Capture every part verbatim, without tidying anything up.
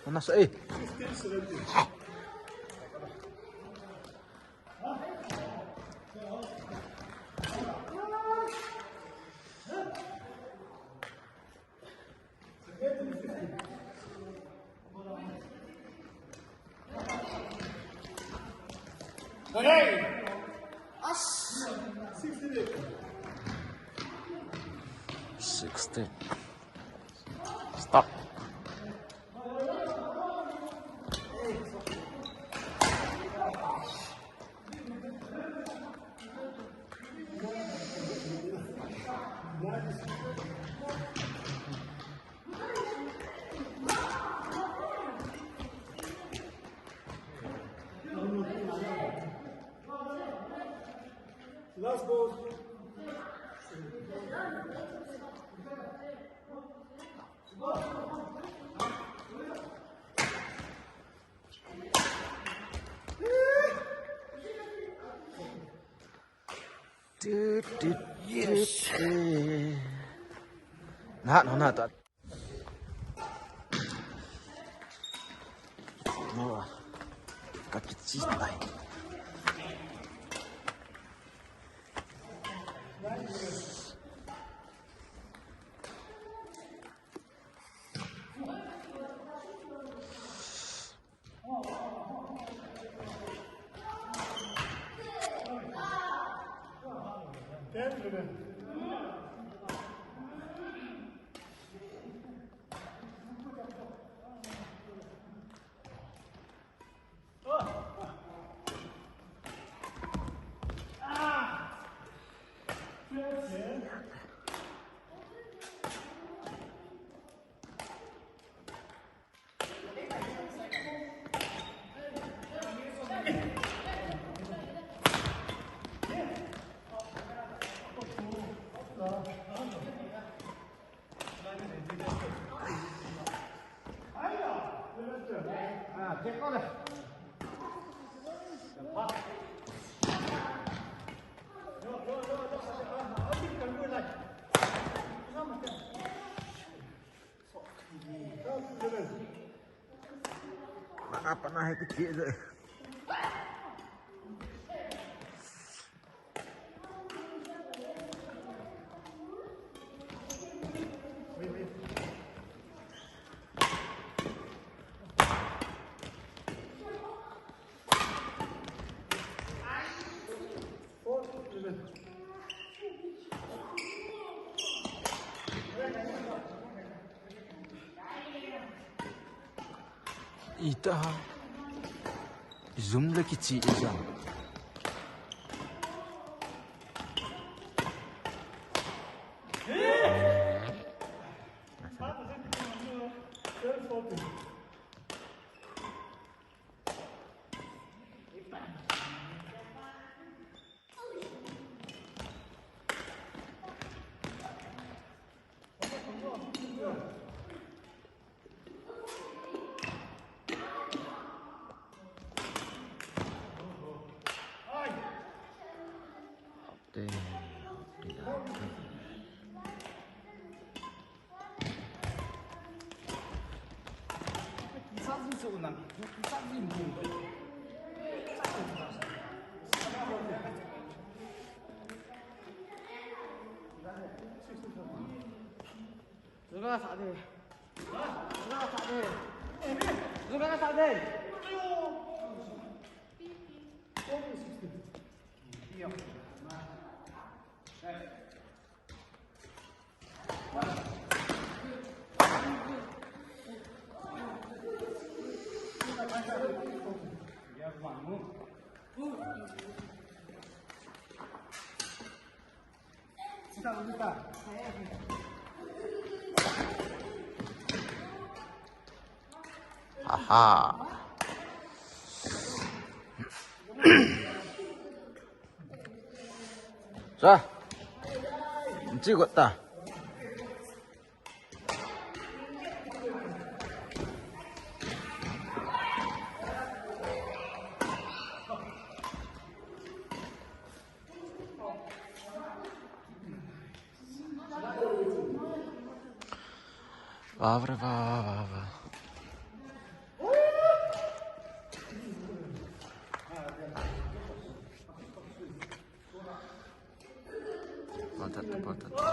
Mana sa eh. Sixteen. Stop. Last ball. Yes. Nah, nah, nah, tak. Nah, kakichi tai. Mana pana hai tu kit je. Ita ha. Zoom le kichi ijang. Zuga sa de. Zuga sa de. Zuga sa de. Aha. Sa. Nchi gota. Vavra, va, va, va. Patata, patata.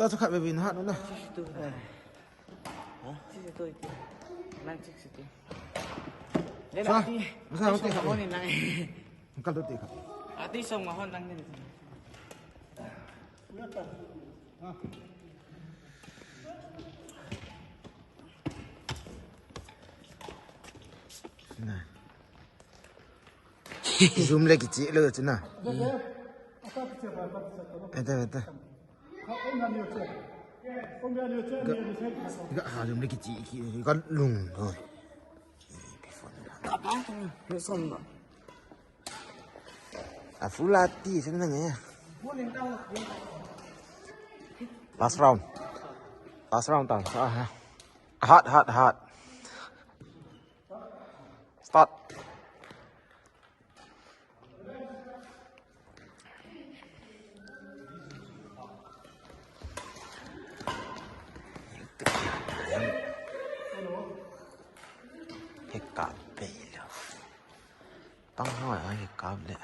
Ta chu khat be bin hat na. Sixty-two. Ha? Sixty-two iti. Nang sixty-two. Sa, ati, masa ati song khat. Mahon nang. Kal tu ti khat. Ati song mahon nang ni. Na. Zoom le kichi lo chu na. Eta, eta. Ga, ga ha zoom le kichi ki, ga lung. Oi. A full ati sen na nge. Last round. Last round ta. Aha. Hot, hot, hot. Start. Hekap pelo. Tang hoi ai kap le.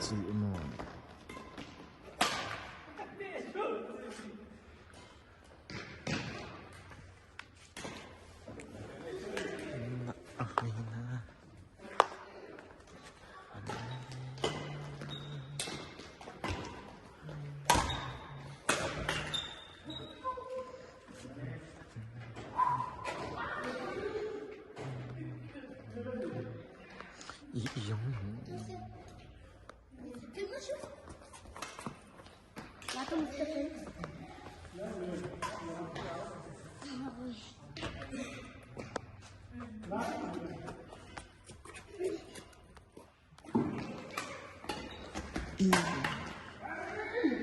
Chi mo. Na, ah, na. I, i, yung.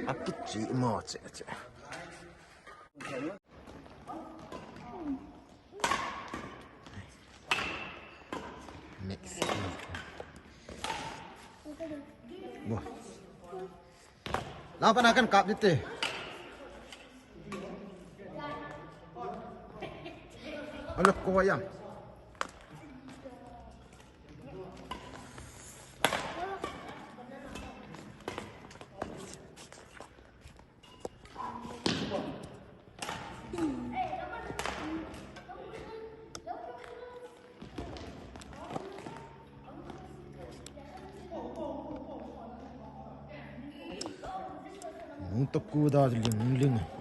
Apichi mo che che. Mix. Bo. Lampa na kan kap dite. Alo ko ya. Nung taku da ling ling.